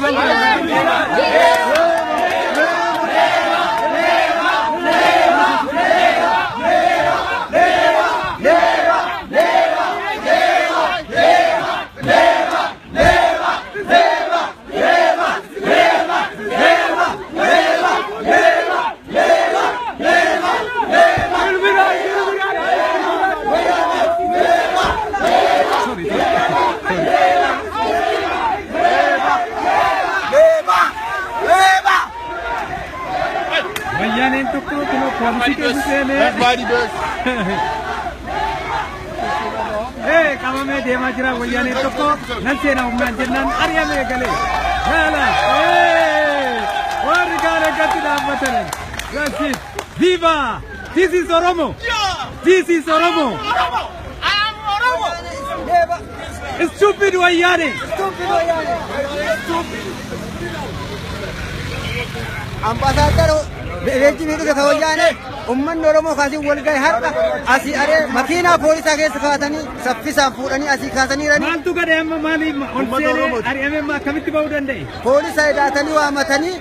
Deemaa jira. Wayyaaneen tokko kunoo poolisii keessa seenee. Ee, qabamee deemaa jira. Wayyaaneen tokko nan seena humnaan jennaan ari'amee galee. Yaala! Ee, warri kaan akkatti dhaabbatan. That's it. Viva! This is Oromo! This is Oromo! Stupid Wayyaane! Stupid Wayyaane! Ambasaaddar Beejjimii dhufe ka Wayyaane, uummanni Oromoo kaasii wal gahe har'a asii aree makiinaa poolisaa keessa kaatanii saffisaan fuudhanii asii kaasaniiranii. Maaltu gadhe amma? Maaliif ol seenee ari'amee akkamitti ba'uu danda'e? Poolisa hidhaatanii waamatanii.